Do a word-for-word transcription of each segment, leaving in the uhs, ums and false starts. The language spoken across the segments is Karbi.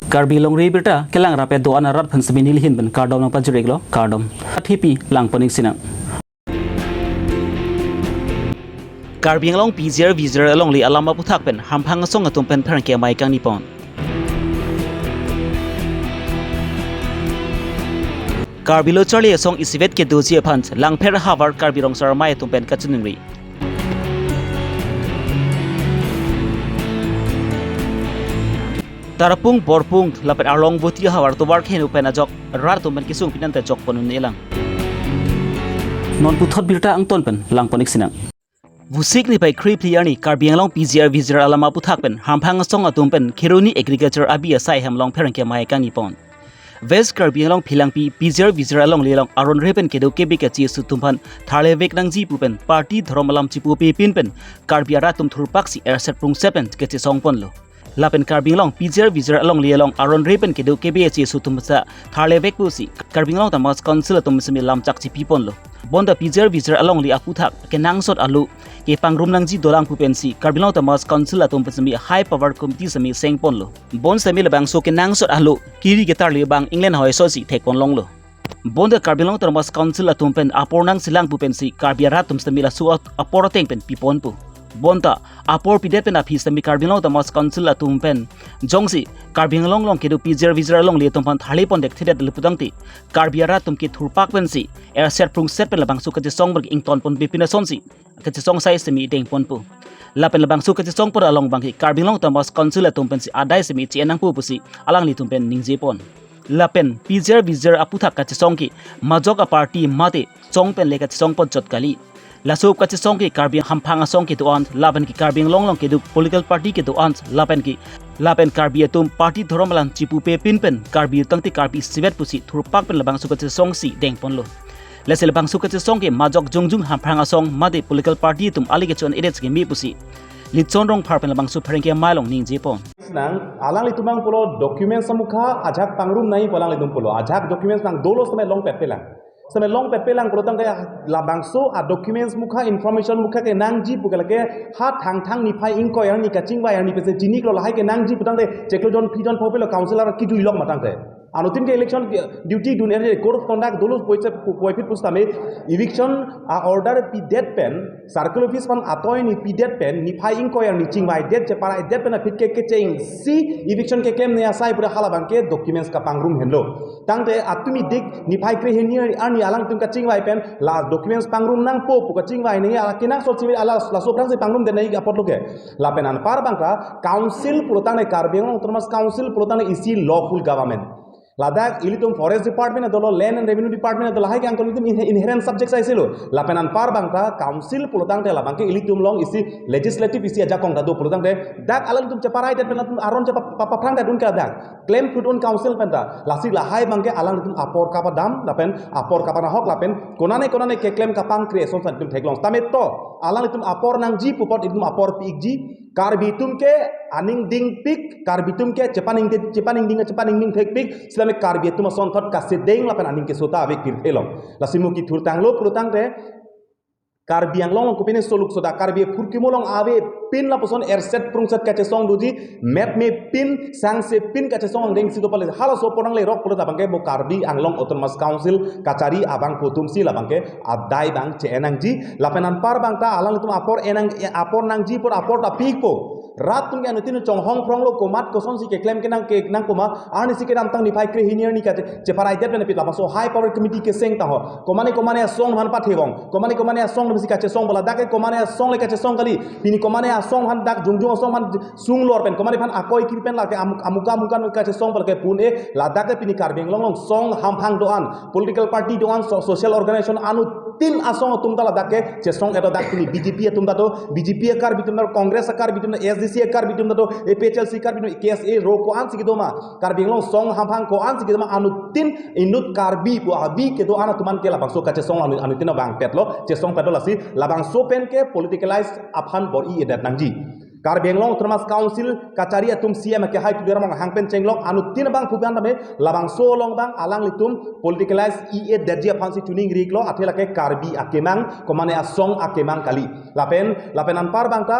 Karbi Longri Abirta kelang rapet do-an arat aphan semi nelihin pen kardom nangpajir-iklo, kardom. Athipi langpon-ik sinang. Karbi Anglong P G R V G R alongle alam aputhak pen hamphang asong atum pen pherangke amei kangni pon. Karbi Lo Charli Asong isivet kedoji aphan Langpher havar Karbi Rong Sar Amei atum pen kachiningri. Tarapung, Borpung lapen Arlong Voti havar tovar keheno pen ajok rat atum pen kesung pinanta jok pon un-elang. Non puthot birta angton pen langpon-ik sinang. Vosik niphai kre phli arni Karbi Anglong P G R V G R alam aputhak pen hamphang asong atum pen Kheroni Agriculture Abi asai hem along pherangke amei kangni pon. West Karbi Anglong Philangpi P G R V G R alongle along aron re pen kedo kebe kachesu atum aphan tharlevek nangji pu pen party dhorom alam chipupe pin pen Karbi arat atum thurpaksi erset prungset pen kachesong ponlo. Lapen Karbi Anglong P G R V G R alongle along aron re pen kedo kebe kachesu atum aphan tharlevek pusi Karbi Anglong Autonomous Council atum semi lamchak chipi ponlo. Bonta P G R V G R alongle aputhak kenangsot alo kepangrum nangji dolang pu pensi Karbi Anglong Autonomous Council atum pen semi High Power Committee semi seng ponlo. Bonsitame labangso kenangsot alo kiri ketarli abang England ahoi asosi thek pon longlo. Bonta Karbi Anglong Autonomous Council atum pen apor nangselang pu pensi Karbi arat atum sitame laso at-, apor ateng pen pi ponpo. Bonta apor pidet pen aphi sitame Karbi Anglong Autonomous Council atum pen jongsi Karbi Anglong along kedo P G R V G R alongle atum aphan tharle pon dekthedet le putangte Karbi arat atum kethurpak pensi erset prungset pen labangso kachesong abang ington ponpe pin asonsi kachesong asai semi deng ponpo. Lapen labangso kachesong apor along abangke Karbi Anglong Autonomous Council atum pensi adai semi che-en nangpo pusi alanglitum pen ningje pon. Lapen P G R V G R aputhak kachesong ke majok aparty mate song pen le kachesong pon chot kali. Laso kachesong ke Karbi hamphang asong kedo-an lapen ke Karbi Anglong along kedo political party kedo-an lapen ke lapen Karbi atum party dhorom alam chipupe pin pen Karbi tangte Karbi isivet pusi thurpak pen labangso kachesong si deng ponlo. Lasi labangso kachesong ke majok jongjung hamphang asong mate political party atum ale kecho-an edet keme pusi Litson Rongphar pen labangso pherangke amei along ningje pon. Nang alanglitum abang pulo documents amukha ajahak pangrum nangji pu alanglitum pulo. Ajahak documents nang dolo sitame longpet pelang. Sitame longpet pelang pulotangte labangso a-documents mukha, information mukha kenangji pu ke lake ha Thangthang niphai ingkoi arni kachingvai arni pensi chiniklo, lahai kenangji putangte chiklo jon phi jon phopelo councillor kijui lok matangte. Anuttin ke election duty dun-er code of conduct dolo puvoiphit pusitame eviction a-order pidet pen circle office aphan atoi ni pidet pen niphai ingkoi arni chingvaidet cheparaidet pen aphi ke kechengsi eviction keklemne asai pura hala abangke documents kapangrum henlo. Tangte atumi dik niphai kre hini arni alangtum kachingvai pen la documents pangrum nangpo pu kachingvai nangji ala kenangsot si ala laso aphrangsi pangrumdet nangji apotlo ke. Lapen anpar abangta council pulotangte Karbi Anglong Autonomous Council pulotangte isi lawful government. Ladak ilitum forest department dolo, land and revenue department dolo, lahai ke angkol ilitum inhe-, inherent subject aisilo. Lapen anpar abangta council pulotangte labangke ilitum along isi legislative isi ajakong ta do pulotangte dak alanglitum cheparaidet pen atum aron chepa-, pa-, paphrangdet un ke ladak. Klem phut un council penta. Lasi lahai abangke alanglitum apor kapadam lapen apor kapanahok lapen konane konane keklem kapangkre ason san itum theklong. Sitame to alanglitum apor nangji pu apot itum apor pi-ikji. Karbi atum ke aning dingpik, Karbi atum ke chepaningding, chepaningding, chepaningding thekpik, sitame Karbi atum asonthot kasedeng lapen aning keso ta ave pirthe along. Lasi mo kethur tanglo pulotangte Karbi Anglong along kopine soluk soda, Karbi aphurkimo along ave pin lapuson erset prungset kachesong doji, metme pin, sangse pin kachesong angdeng si do pale, halaso apor nanglerok pulo ta abangke mo Karbi Anglong Autonomous Council kachari abangphu atumsi labangke adai abang che-en nangji, lapen anpar abangta alanglitum apor enang, apor nangji apot apor ta pikpo. Rat atum ke anuttin chonghong phronglo komat kosonsi keklem kenang ke nang koma arnisi kedamtang niphai kre hini arni kache-, cheparaidet pen aphi labangso High Power Committee keseng tangho. Komane komane asong aphan pathevong. Komane komane asong aphansi kachesong pu ladak ke komane asong le kachesong kali. Pini komane asong aphan dak jongjung asong aphan sunglor pen komane aphan akoi kipi pen lake amuk-, amuka amukan kachesong pu lake pun-e ladak ke pini Karbi Anglong along song hamphang do-an, political party do-an, so-, social organization anuttin asong atum ta ladak ke chesong edo dak pini B J P atum ta do, B J P a-Karbi atum ta do, Congress a-Karbi atum ta, S D C a-Karbi atum ta do, A P H L C Karbi atum, K S A ro ko-ansi kedo ma, Karbi Anglong song hamphang ko-ansi kedo ma, anuttin inut Karbi pu avi kedo-an atum an ke labangso kachesong anu-, anuttin abang petlo, chesong petlo lasi labangso pen ke politicalize aphan bor-i-edet nangji. Karbi Anglong Autonomous Council kachari atum C M ke hai tuliram hang pen chenglok anuttin abangphu abang tame labangso along abang alanglitum politicalize i-edetji aphansi chuning riklo athe lake Karbi akemang komane asong akemang kali. Lapen, lapen anpar abangta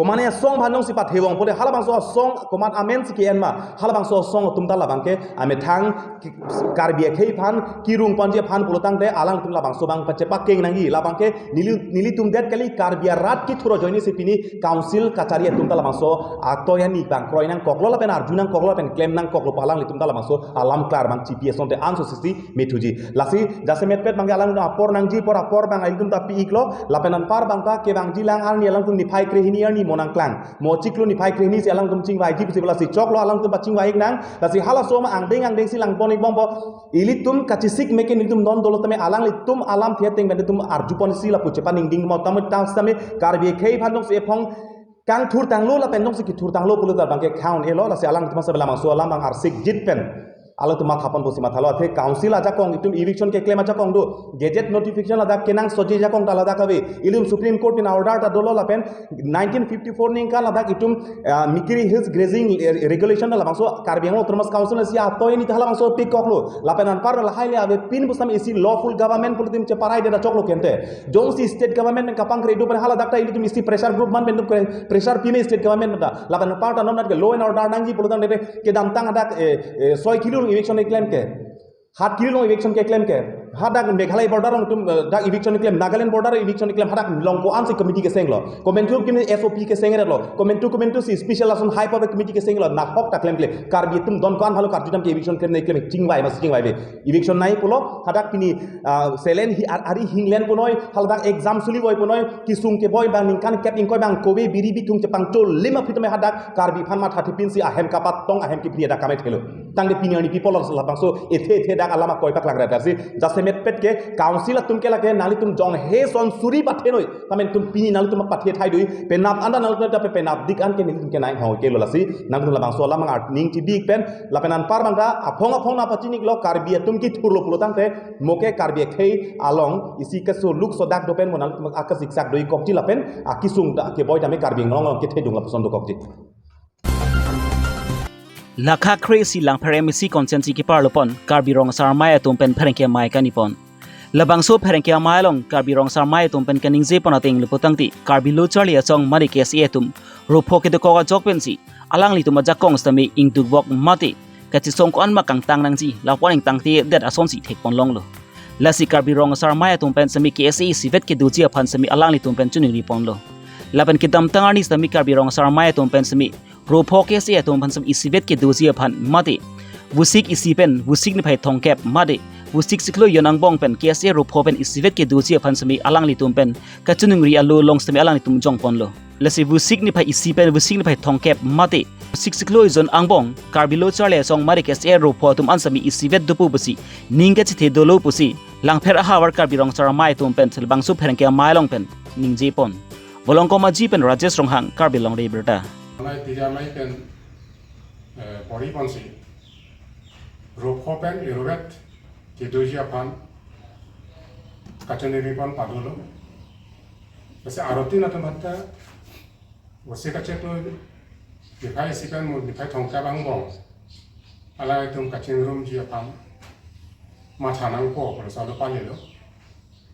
Komat asong aphan jongsi pathevong pute halabangso asong komat amen si ke-en ma, halabangso asong atum ta labang ke amethang ki-, Karbi akhei aphan kirung ponji aphan pulotangte alangtum labangso abang pachepakeng nangji, labang ke neli, nelitum det kali, Karbi arat kethur ajoine si pini council kachari atum ta labangso atoyani abang kroi nangkoklo lapen arju nangkoklo lapen klem nangkoklo pu alanglitum ta labangso alam klar abang chipi asonte anso sisi methuji. Lasi jasemetpet abang ke alangtum apor nangji apor, apor abang ilitum ta pi-iklo, lapen anpar abang ta kevangji lang arni alangtum niphai krehini arni mo nangklang. Mo chiklo niphai krehini si alangtum chingvaiji pusi lasi choklo alangtum pachingvai-ik nang. Lasi halaso ma angdeng angdeng si langpon-ik bompo. Ilitum kachesik meke nelitum non dolo tame alanglitum alamthe ateng pen ilitum arjupon si lapu chepaningding mo tame ta sitame Karbi akhei aphan jongsi ephong kangthurtanglo lapen jongsi kethurtanglo pulote abang ke khaun-elo, lasi alangtum asa labangso alam abang arsik jit pen alangtum mathapon pusi mathalo. Athe council ajakong, itum eviction keklem ajakong do, gazette notification ladak kenangsoji ajakong ta ladak ave. Ilitum Supreme Court pen order ta dolo lapen nineteen fifty-four ningkan ladak itum, ah, Mikiri Hills Grazing, eh, Regulation ta labangso Karbi Anglong Autonomous Council si atoyani ta halabangso pikoklo. Lapen anpar lahai le avepin pusitame isi lawful government pulote itum cheparai det ta choklo kente. Jongsi state government pen kapangkre do pen haladak ta ilitum isi pressure group man pen itum kre-, pressure pime state government pen ta. Lapen anpar ta non dak ke law and order nangji pulotangte kedamtang hadak, eh, eh, soi kilo along eviction keklem ke. Hat kilo along eviction keklem ke. Hadak Meghalaya border along itum, eh, dak eviction keklem, Nagaland border eviction keklem, hadak along ko-an si committee kesenglo. Komantu kimi S O P kesenglo. Komantu komantu si special ason high power committee kesenglo. Nahok ta klemkle. Karbi atum don ko-an aphanlo karjudam ke eviction klemnei klem chingvai ma si chingvaive. Eviction nai pulo, hadak pini, ah, selen hi ar-, ari hinglen punoi, haladak exam suli boi punoi, kesung keboi abang ningkan kep ingkoi abang kove biri bithung chepangchol lima phitame hadak Karbi aphan mathathipin si ahem kapatong ahem kepri hadak kamethelo. Tangte pini arni people of labangso ethe ethe dak alam akoi paklang ra si jasemetpet ke council atum ke lake nanglitum jong he son suri pathenoi. Tame itum pini nanglitum pathe thai dui, penap anda nanglitum ta penap dik an ke nelitum ke nai hoi kelo, lasi nanglitum labangso alam abang art ning chibi-ik pen lapen anpar abang ta aphong aphong nangpachini-iklo, Karbi atum kethurlo pulotangte mo ke Karbi akhei along isi keso luk sodak do pen mo nanglitum akasiksak do-ikkokji lapen akesung ta keboi tame Karbi Anglong along kethedung lapuson dokokji. Lakha kre-isi Langpher M A C constituency keparlopon Karbi Rong Asar Amei atum pen pherangke amei kanipon. Labangso pherangke amei along Karbi Rong Asar Amei atum pen kaningjepon ateng lapu tangte Karbi Lo Charli Asong mate K S A atum ropho kedokok ajok pensi alanglitum ajakong sitame ingdukvok mate kachesong ko-an ma kangtang nangji lapu-an ingtangtedet asonsi thekponlonglo. Lasi Karbi Rong Asar Amei atum pen sitame K S A isivet kedoji aphan sitame alanglitum pen choningriponlo. Lapen kedamtang arni sitame Karbi Rong Asar Amei atum pen sitame ropho K S A atum aphan sitame isivet kedoji aphan mate Vosik isi pen Vosik niphai thomkep mate Vosik chiklo ejon angbong pen K S A ropho pen isivet kedoji aphan sitame alanglitum pen kachoningri alo along sitame alanglitum jongponlo. Lasi Vosik niphai isi pen Vosik niphai thomkep mate Vosik chiklo ejon angbong Karbi Lo Charli Asong mate K S A ropho atum an sitame isivet dopo pusi ning kachethe dolo pusi Langpher ahavar Karbi Rong Asar Amei atum pen labangso pherangke amei along pen ningjepon. Volongkom Aji pen Rajesh Ronghang, Karbi Longri Abirta. Amei tiri amei pen, eh, bor-iponsi ropho pen iruvet kedoji aphan kachiningri pon padolo. Lasi arutin atum hatta Vosik kachiklo niphai isi pen mo niphai thomkep angbong alanglitum kachingrumji aphan matha nangpo pulo salo palilo.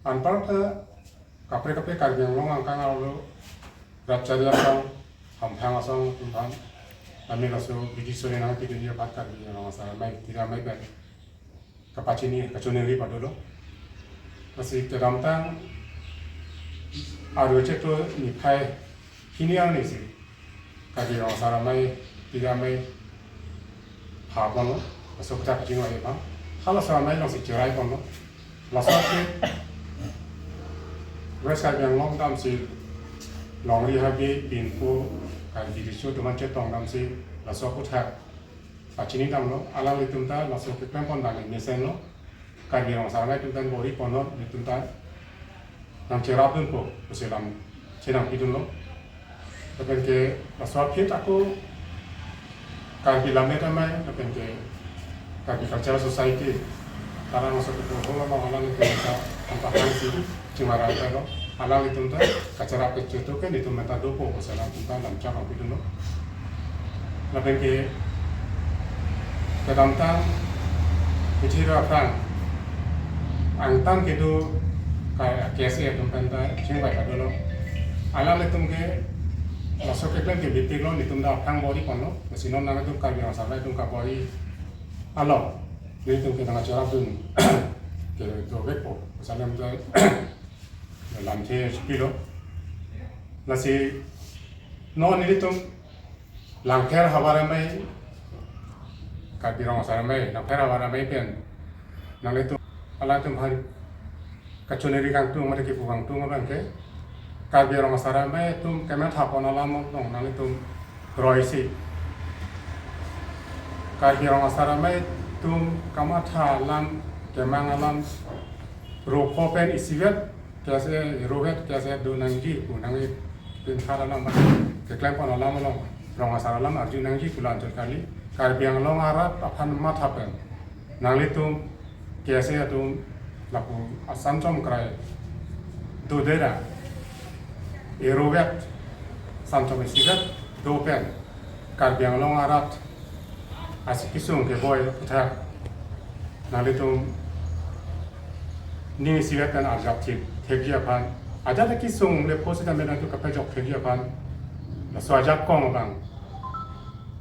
Anparta kaprek kaprek Karbi Anglong angkang arlo Rachari Asong, Hamphang Asong atum aphan amei laso bidi sore nangpidunji aphan Karbi Anglong Asar Amei tiri amei pen kapachini kachiningri padolo. Lasi kedamtang aru chiklo niphai hini arni si Karbi Rong Asar Amei tiri amei phaponlo, laso kachak kachingvai aphan. Halaso amei alongsi cheraiponlo. Laso ke West Karbi Anglong damsi Longri Habe, Pinpo, Karbi Riso atum an chetong damsi laso aputhak pachini damlo, alanglitum ta laso keklempon abang mesenlo, Karbi Rong Asar Amei atum ta bor-iponlo, nelitum ta nangcherapdunpo pusi lam chenangpidunlo. Lapen ke laso aphi ta ako Karbi Lammet Amei, lapen ke Karbi Cultural Society, Karang Asong Kepo Hall along alanglitum ta hampahang si chingvarai lo, alanglitum ta kacherap kechetu ke nelitum menta dopo pusi alanglitum ta lam chenangpidunlo. Lapen ke kedamtang kethir aphrang angtan kedo ka K S A atum pen ta chingvai padolo. Alanglitum ke Laso keklem ke bipik lo, netum ta aphrang bor-i ponlo. Lasi non nangtum Karbi Rong Asar Amei atum kabor-i along netum ke nangcherap dun ke dovekpo. Salam ta lamthe chipilo. Lasi non netum Langpher Havar Amei, Karbi Rong Asar Amei, Langpher Havar Amei pen nanglitum, alangtum aphan kachiningri kangtung mate kipu kangtung abang ke, Karbi Rong Asar Amei atum kematha pon alam along nanglitum kroisi, Karbi Rong Asar Amei atum kamatha alam, kemang alam, ro pho pen isivet KSA, ro vet KSA do nangji pu nangli pinkhar alam, keklem pon alam along, rong asar alam arju nangji pu la anchot kali. Karbi Anglong arat aphan matha pen nanglitum KSA atum lapu asan chom krai dodera, ro vet, san chom isivet do pen Karbi Anglong arat asi kesung keboi aputhak nanglitum ning isivet pen arjap thip thipji aphan, ajat kesung le pho sita me nangtum kapajok thipji aphan, laso ajakong abang,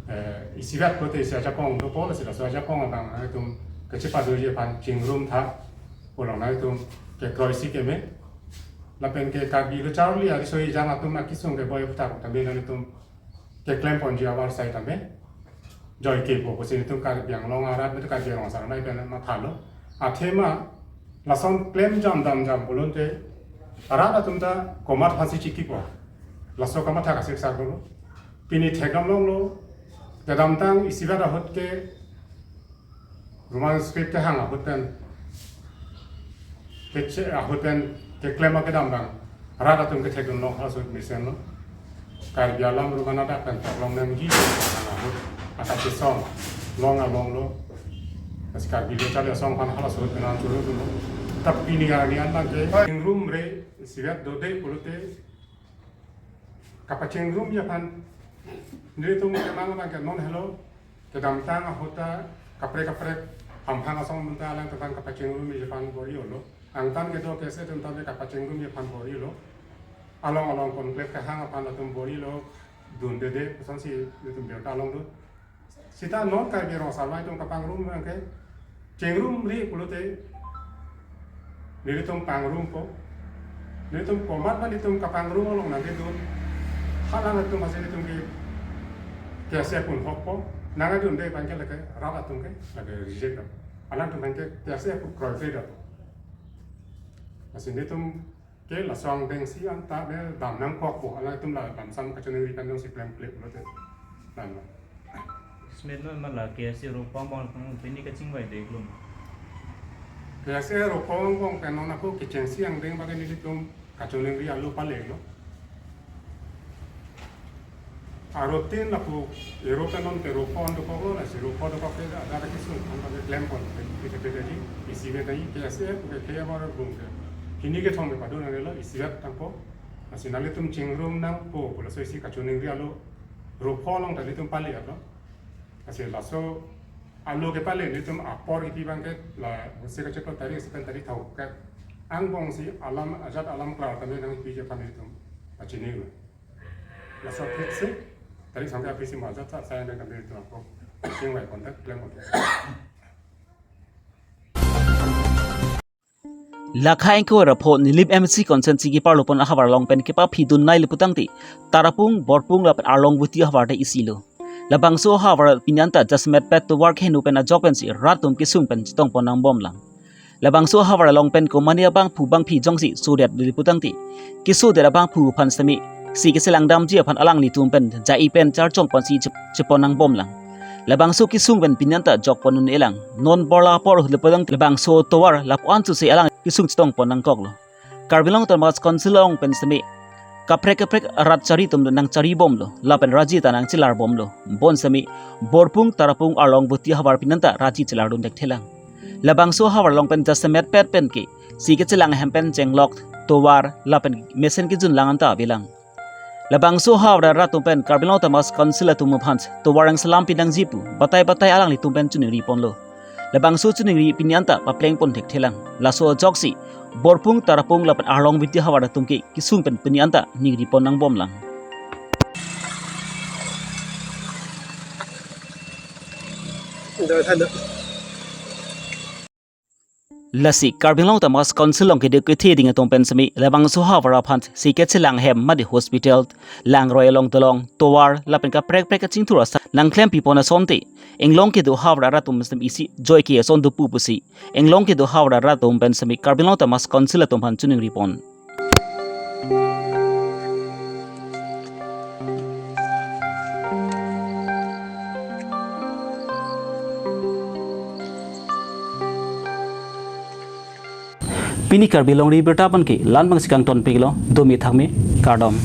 eh, isivet pulote isi ajakong dopo, lasi laso ajakong abang nanglitum kachepadoji aphan chingrum tha pu along nanglitum kekroisi keme. Lapen ke Karbi lo charli ari soi jang atum akesung keboi aputhak tame nanglitum keklem ponji avarsai tame joike po pusi netum Karbi Anglong arat, netum Karbi Rong Asar Amei pen mathalo. Athema lason klem jam dam jam pulote arat atum ta komat aphansi chikipo. Laso kamatha kasik sar dolo. Pini thekdam longlo. Kedamtang isivet ahut ke Roman script kehang ahut pen, keche ahut pen keklem akedam abang rat atum kethekdun long halaso ahut mesenlo. Karbi alam Roman adak pen theklong nangji ahut akachesong long along lo. Lasi Karbi lo charli asong aphan halaso ahut pen an churu dunlo. Tapi pini arni an abang ke chingrumre, isivet dode pulote kapachingrumji aphan netum kemang abang ke non helo. Kedamtang ahut ta kaprek kaprek hamphang asong atum ta alangtum aphan kapachingrumji aphan bor-ilo. Angtan kedo KSA atum ta kapachingrumji aphan bor-ilo. Along along conclave kehang aphan latum bor-ilo. Dundede kosonsi netum birta longdun. Sita non Karbi Rong Asar Amei atum kapangrum abang ke chingrumri pulote nelitum pangrumpo. Nelitum komat ma nelitum kapangrum along nangkedun. Halangtum asi nelitum ke KSA atum hokpo. Nangkedunde abang ke lake rat atum ke lake reject do. Alangtum abang ke KSA atum kroikre do. Lasi nelitum ke laso angdengsi anta me dam nangkokpo, alangtum la damsam kachiningri pen jongsi klemkle pulote. Damlo. Smet non ma la KSA ro pho angbong pini kachingvai de klum. KSA ro pho angbong pen non ako kechengsi angdeng abang ke nelitum kachiningri alo palelo. Arutin lapu ero pen non ke ro pho an dokoklo, lasi ro pho dokok ke ada ada kesung, an pada klem pon, ke ke ke ke isivet tadi, KSA ke ke amar bung ke. Hini kethom ke padu nangrilo, isivet tangpo. Lasi nanglitum chingrum nangpo, pu laso isi kachiningri alo, ro pho along ta nelitum pale aplo. Lasi laso alo kepale nelitum apor kipi abang ke la, usi kacheklo tarik, sekian tarik thauk ke. Angbongsi alam, ajat alam klar tame nangpiji aphan nelitum kachinilo. Laso aphi si, tarik sangke aphi si majat sa, saya nang kami itu aku. Sing lai kontak, klem kontak. Lakha ingkoi ra pho Nilip M C constituency keparlo pon ahavar along pen kepaphidun nai le putangte, Tarapung, Borpung lapen Arlong Voti ahavar ta isilo. Labangso ahavar pini anta jasemet pet tovar keheno pen ajok pensi rat atum kesung pen chetong pon nangbomlang. Labangso ahavar along pen komane abangphu bangphi jongsi sodet le putangte, kesodet abangphu aphan sitame, si keselang damji aphan alanglitum pen ja-i pen charchong ponsi chep-, chepon nangbomlang. Labangso kesung pen pini anta jok pon un-elang. Non borla apor ahut le putangte labangso tovar lapu-an chuse alang kesung chetong pon nangkoklo. Karbi Anglong Autonomous Council along pen sitame kaprek kaprek rat chari atum nangcharibomlo, lapen raji ta nangchelarbomlo. Bonsitame Borpung, Tarapung, Arlong Voti ahavar pini anta raji chelardun thekthelang. Labangso ahavar along pen jasemet pet pen ke, si kechelang ahem pen chenglok, tovar, lapen mesen kejun lang anta avelang. Labangso ahavar rat atum pen Karbi Anglong Autonomous Council atum aphan tovar nangselam pinangji pu batai batai alanglitum pen chiningri ponlo. Labangso chiningri pini anta papleng pon thekthelang. Laso ajoksi Borpung, Tarapung lapen Arlong Voti ahavar atum ke kesung pen pini anta ningri pon nangbomlang. Lasi Karbi Anglong Autonomous Council along kedo kethe ding atum pen semi labangso ahavar aphan si kachelang hem mate hospital, langroi along dolong, tovar lapen kaprek prek kachingthur asai nangklem pipon asonte inglong kedo ahavar arat atum pen semi isi joike ason dopu pusi inglong kedo ahavar arat atum pen semi Karbi Anglong Autonomous Council atum aphan chiningripon. Pini Karbi Longri Abirta aphan ke la-an abang si kangtonpiklo, domi thakmi, kardom.